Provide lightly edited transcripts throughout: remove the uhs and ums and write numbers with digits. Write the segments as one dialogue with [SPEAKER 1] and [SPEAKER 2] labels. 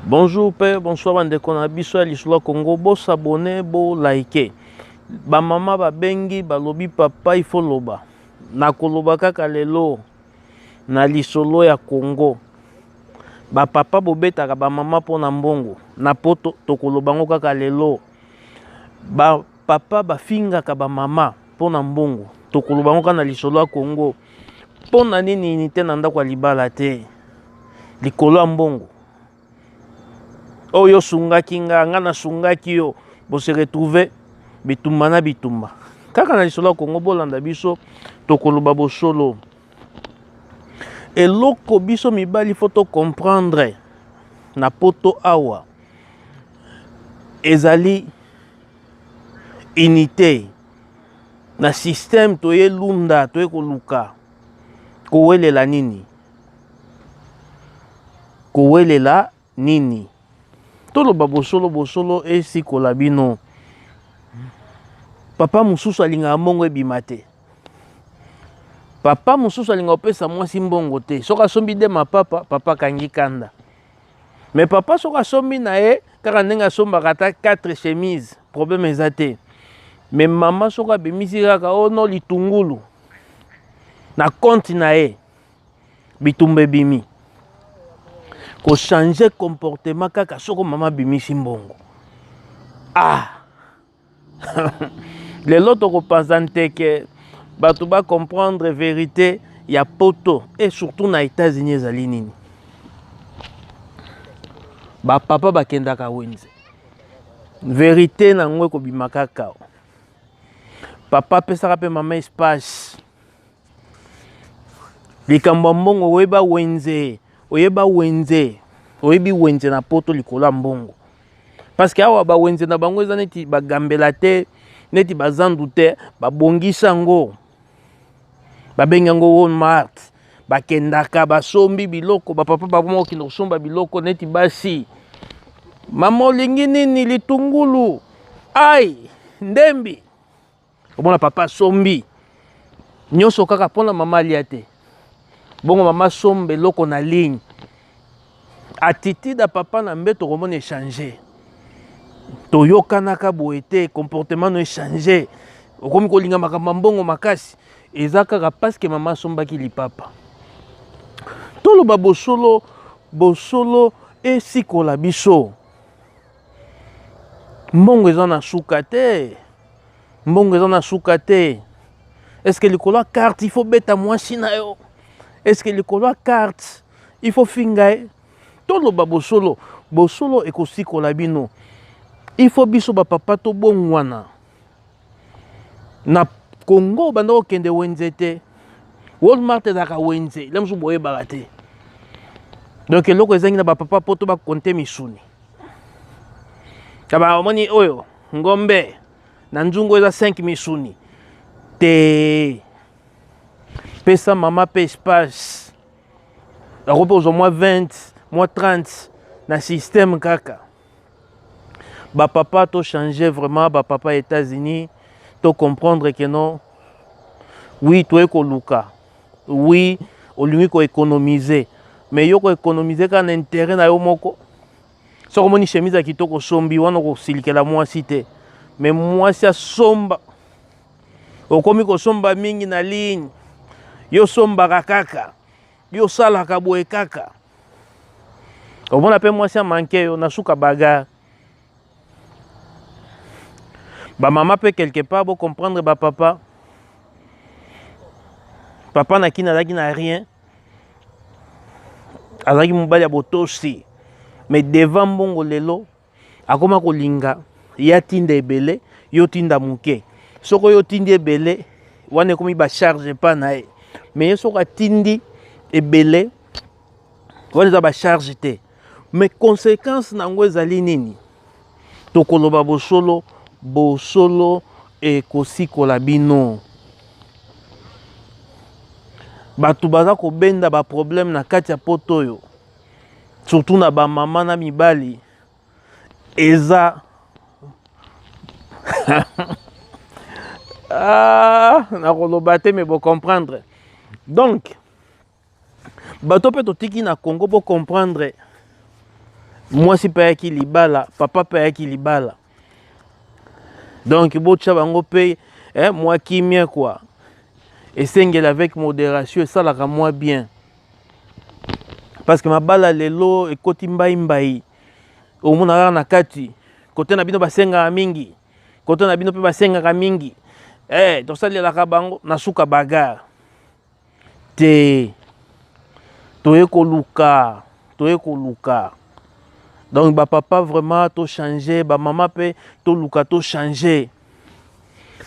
[SPEAKER 1] Bonjour pe bonsoir bandeko na biso ya lisolo ya Congo, bo s'abonner, bo liker. Ba mama babengi balobi papa il faut loba. Nakoloba kaka lelo na lisolo ya Congo. Ba papa bobetaka ba mama mpo na mbongo na poto, tokoloba yango kaka lelo. Ba papa bafingaka ba mama mpo na mbongo, tokoloba yango kaka na lisolo ya Congo. Mpo na nini unité na ndako ya libala te likolo ya mbongo oyo osungaki nga, nga nasungaki yo, bose retrouve bitumba na bitumba kaka na lisolo ya Congo. Bolanda biso, tokoloba bosolo. Eloko biso mibali faut to comprendre na poto awa ezali unité na système. Toye lunda, toye koluka kowelela nini, kowelela nini? Toloba bosolo, bosolo esikola bino. Papa mosusu alingaka mbongo ebima te, papa mosusu alingaka kopesa mwasi mbongo te. Soki asombi de mapapa, papa akangi kanda. Mais papa soki asombi na ye kaka ndenge asombaka ata 4 chemise, problème eza te. Mais mama soki abimisi kaka oh no litungulu na compte na ye, bitumba ebimi. Kochange comportement kaka soko mama abimisi mbongo. Ah, lelo tokopanza nteke, bato bacomprendre vérité ya poto et surtout na États-Unis ezali nini. Bapapa bakendaka wenze, vérité nango ekobima kaka. Papa apesaka mpe mama espace. Likambo ya mbongo, oyeba wenze, oyeba wenze, oyebi wenze na poto likolo ya mbongo. Parce que awa bawenze na bango eza neti bagambela te, neti bazandu te, babongisa yango, babengi yango Walmart. Bakendaka basombi biloko, bapapa bakoma kokende kosomba biloko neti basi. Mama olingi nini? Litungulu, ai ndembi. Omona papa asombi nyonso kaka mpona mama alia te. Bongo mama asomba eloko na ligne, attitude ya papa na mbeto komona echange. Toyokanaka boye te, comportement no echange, okomi kolinga makambo ya mbongo makasi. Eza kaka parce que mama asombaki lipapa. Toloba bosolo, bosolo esikola biso. Mbongo eza na suka te, mbongo eza na suka te. Est-ce likolo ya carte il faut beta mwasi na yo? Est-ce likolo ya carte il faut finga ye? Toloba bosolo, bosolo ekosikola bino. Il faut biso bapapa tobongwana. Na Congo banda kokende wenze te, Walmart ezalaka wenze le mosusu boyebaka te. Donc eloko ezangi na bapapa poto bakonte misuni kaba omoni oyo ngombe na nzungu eza 5 misuni te. Pesa mama mpe espace, akoki mpe kozwa mwa 20 mwa 30 na système kaka. Bapapa to changer vraiment, bapapa ya États-Unis to comprendre que non, oui toye koluka, oui olingi koéconomiser, mais yo koéconomiser kaka na intérêt na yo moko. Soki omoni chemise ya kitoko osombi wana, okosilikela mwasi te. Mais mwasi asomba, okomi kosomba mingi na ligne, yo osombaka kaka, yo osalaka boye kaka. Omona mpe mwasi amanke yo na suka bagarre. Bamama mpe quelque part bocomprendre bapapa. Papa na kini azalaki na rien, azalaki mobali ya botosi, mais devant mbongo lelo akoma kolinga ya tinda ebele, yo tinda moke. Soki oyo otindi ebele wana ekomi bacharge epa na ye, mais ye soki atindi ebele wana eza bacharge te. Mais conséquence na yango ezali nini? Tokoloba bosolo, bosolo ekosikola bino. Bato baza kobenda baproblème na kati ya poto oyo, surtout na bamama na mibali, eza ah, nakoloba te, mais bocomprendre. Donc bato mpe totiki na Congo, bocomprendre. Mwasi mpe ayaki libala, papa mpe ayaki libala. Donc botya bango mpe eh, mwa kimia quoi. Esengeli avec modération esalaka mwa bien. Parce que mabala lelo ekoti mbai mbai. Omona kaka na kati kote na bino basengaka mingi, kote na bino mpe basengaka mingi. Eh, tosalelaka bango na suka bagarre. Te toye koluka, toye koluka. Donc ba papa vraiment to changer, ba mama pe toluka to changer.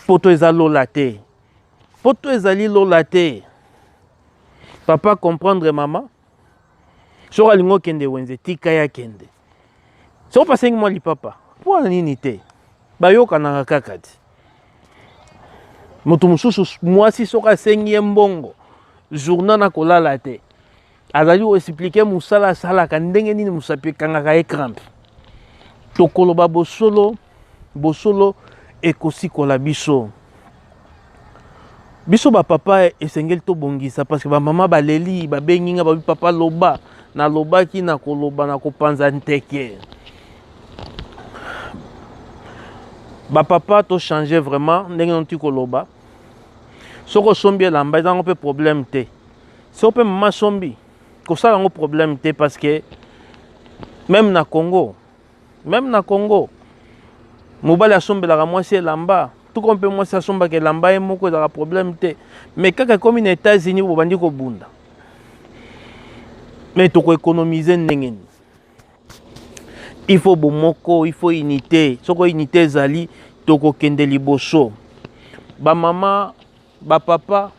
[SPEAKER 1] Poto eza lola te. Poto ezali lola te. Papa comprendre mama. Soki alingi okende wenze tika ye akende. Soki basengi mwa lipapa mpo na nini te? Bayokanaka kaka ti. Moto mosusu mwasi soki asengi ye mbongo journal na kolala te, azali koexplike mosala asalaka ndenge nini mosapi ekangaka ye crampe. Tokoloba bosolo, bosolo ekosikola biso. Biso ba papa esengeli tobongisa parce que ba mama baleli, babengi nga babi papa loba, nalobaki na koloba na kopanza nteke. Ba papa to changer vraiment ndenge noti koloba. Soki osombi elamba eza yango mpe problème te. Soki mpe mama asombi kosala yango problème te parce que même na Congo, meme na Congo mobali asombelaka mwasi elamba tuko mpe mwasi asombaka elamba ye moko ezalaka problème te mais kaka ekomi na États-Unis bobandi kobunda mais tokoekonomize ndenge nini? Il faut bomoko, il faut unité. Soko unité ezali tokokende liboso. Bamama, bapapa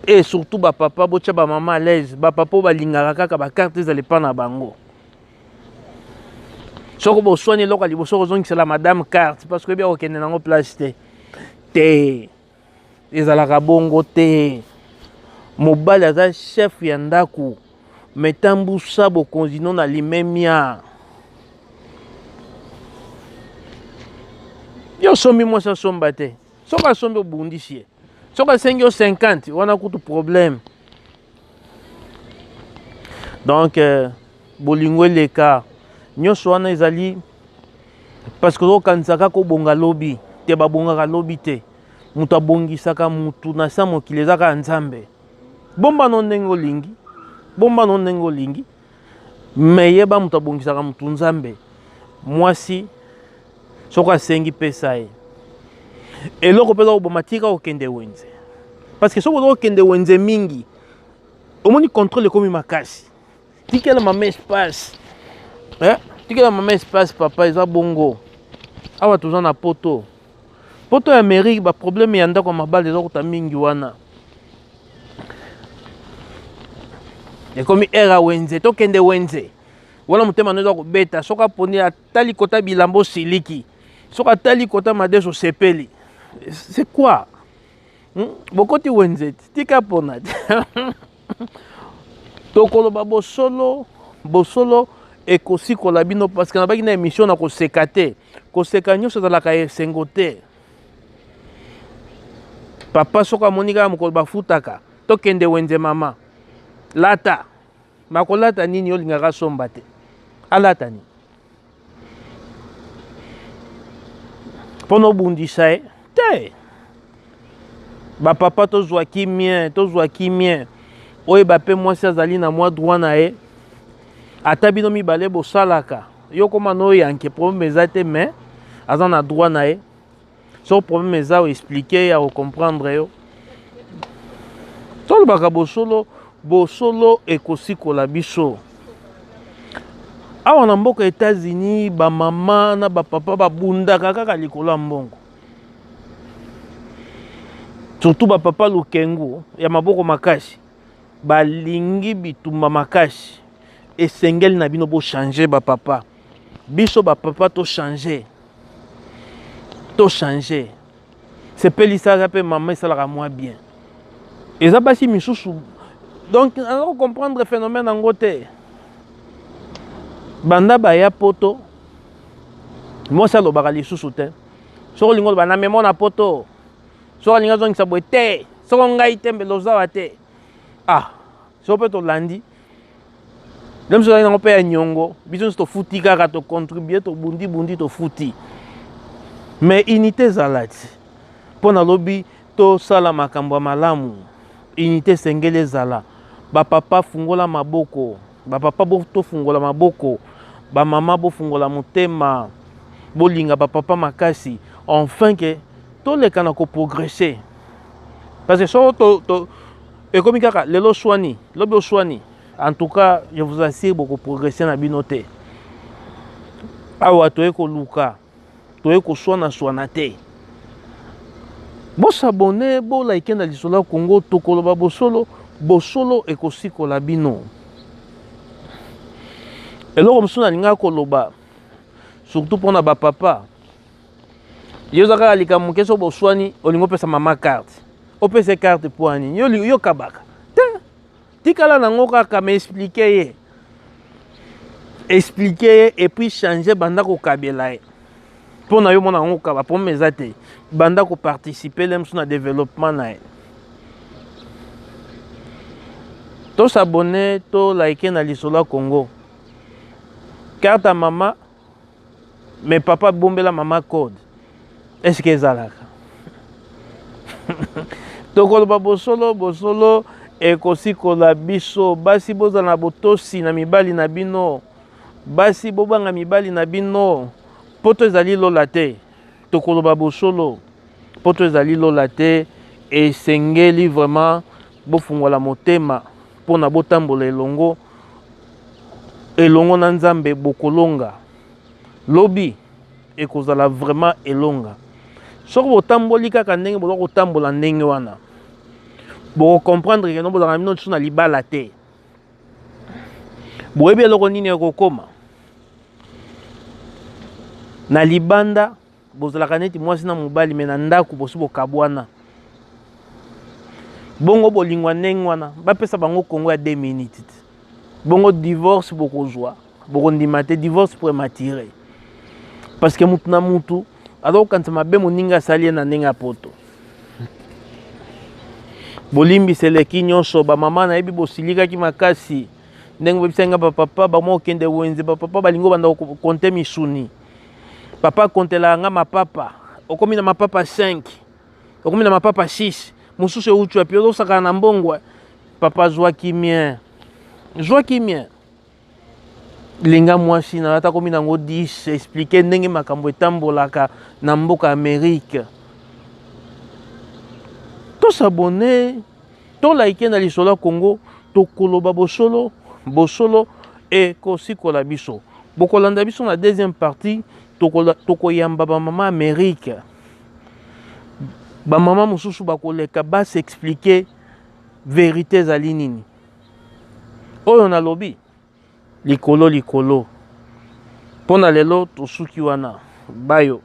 [SPEAKER 1] et surtout bapapa, botya bamama à l'aise. Bapapa oyo balingaka kaka bakarte ezala epa na bango. Soko boswani eloko ya liboso kozongisela madame carte parce que oyebi akokende nango place te. Te, ezalaka bongo te. Mobali aza chef ya ndako, me tambusa bokonzi no na limemia. Yo osombi mwasi asomba te, soki asombi obundisi ye, soki asengi yo 50 wana kutu problème. Donc bolingo eleka nyonso wana ezali parce que ozokanisa kaka obonga lobi te, babongaka lobi te. Moto abongisaka motu na sa mokili eza kaka Nzambe. Bomba no ndenge olingi, bomba no ndenge olingi, me yeba moto abongisaka motu Nzambe. Mwasi soki asengi pesa ye eloko mpe eza koboma, tika kokende wenze parce que soki oza kokende wenze mingi omoni contrôle ekomi makasi. Tikela mama espace eh? Tikela mama espace papa, eza bongo. Awa toza na poto, poto ya Amérique, ba problème ya ndako ya mabala eza kuta mingi wana. Ekomi era ya wenze, tokende wenze wana motema no eza kobeta. Soki aponi atali kota bilamba osiliki, soki atali kota madeso osepeli, c'est quoi? Bokoti wenze tika pona te. Tokoloba bosolo, bosolo ekosikola bino parce que nabaki na émission na koseka te. Koseka nyonso ezalaka esengo te. Papa soki amoni kaka mokolo bafutaka, tokende wenze mama lata, bakolata nini? Olingaka somba te, alata nini? Mpo nobundisa ye te. Bapapa tozwa kimia, tozwa kimia. Oyeba mpe mwasi azali na mwa droit na ye, ata bino mibale bosalaka yo koma no yanke problème eza te, mais aza na droit na ye. Soki problème eza oexplike ya kocomprendre yo. Tolobaka bosolo, bosolo ekosikola biso. Awa na mboka États-Unis bamama na bapapa babundaka kaka likolo ya mbongo, surtout bapapa lukengu ya maboko makasi balingi bitumba makasi. Esengeli na bino bochange bapapa, biso bapapa tochange, tochange. Sepelisaka mpe mama, esalaka mwa bien. Eza basi misusu donc naza kocomprendre phénomène yango te. Banda baya poto, mwasi alobaka lisusu te. Soki olingi oloba na memo na poto, soki alingi azongisa boye te, soko ngai te mbele ozawa te. Ah, soki mpe tolandi. Lelo mosusu ezalaki nango mpe ya nyongo, biso nyonso tofuti kaka, tocontribue, tobundi bundi, tofuti. Mais unité ezala ti mpo nalobi tosala makambo ya malamu. Unité esengeli ezala. Bapapa fungola maboko, bapapa tofungola maboko, bamama bofungola motema, bolinga bapapa makasi, enfin ke toleka na koprogresse. Parce que soko to, to ekomi kaka lelo oswani, lobi oswani, en tout cas je vous assure bokoprogresse na bino te. Awa toye koluka, toye koswana-swana te. Bosabone, bolike na Lisolo ya Congo, tokoloba bosolo, bosolo ekosikola bino. Eloko mosusu nalingaka koloba surtout mpona bapapa, yo oza kaka likambo moke, soki boswani olingi opesa mama carte, opesa carte mpo nini? Yo, yo kabaka te, tikala nango kaka, ma explique ye, explique ye et puis changer, banda kokabela ye mpo na yo mona yango kokaba problème eza te, banda koparticipe le mosusu na développement na ye. Tosabone, tolike na Lisolo ya Congo. Carte ya mama, mais papa bombela mama code, est-ce que ezalaka? Tokoloba bosolo, bosolo ekosikola biso. Basi bozala na botosi na mibali na bino, basi bobanga mibali na bino. Poto ezali lola te. Tokoloba bosolo, poto ezali lola te. Esengeli vraiment bofungola motema mpona botambola elongo elongo na Nzambe, bokolonga. Lobi ekozala vraiment elonga. Soki botamboli kaka ndenge boza kotambola ndenge wana, bokocomprendre ke no bozalaka bino lisusu na libala te. Boyebi eloko nini ekokoma na libanda? Bozalaka neti mwasi na mobali, me na ndako bosi bokabwana. Bongo bolingwa ndenge wana, bapesa bango Kongo ya 2 minutes, bongo divorce bokozwa, bokondima te, divorce prématuré, parce que mutu na mutu aza kokanisa mabe moninga asali ye na ndenge ya poto. Bolimbisa eleki nyonso. Bamama, nayebi bosilikaki makasi ndenge boyebisaki nga bapapa bama okende wenze, bapapa balingi obanda kokonte misuni. Papa akontelaka nga mapapa, okomi na mapapa 5, okomi na mapapa 6, mosusu euti wapi? Ozosakana na mbongo. Papa, zwa kimia, zwa kimia, linga mwasi na ata komi nango 10, explique ndenge makambo etambolaka na mboka Amerike. Tosabone, tolike na Lisolo ya Congo, tokoloba bosolo, bosolo ekosikola biso. Bokolanda biso na deuxième partie, tokoyamba bamama Amerike, bamama mosusu bakoleka basexplike verité ezali nini. Oyo nalobi likolo likolo mpo na lelo, tosuki wana. Bayo.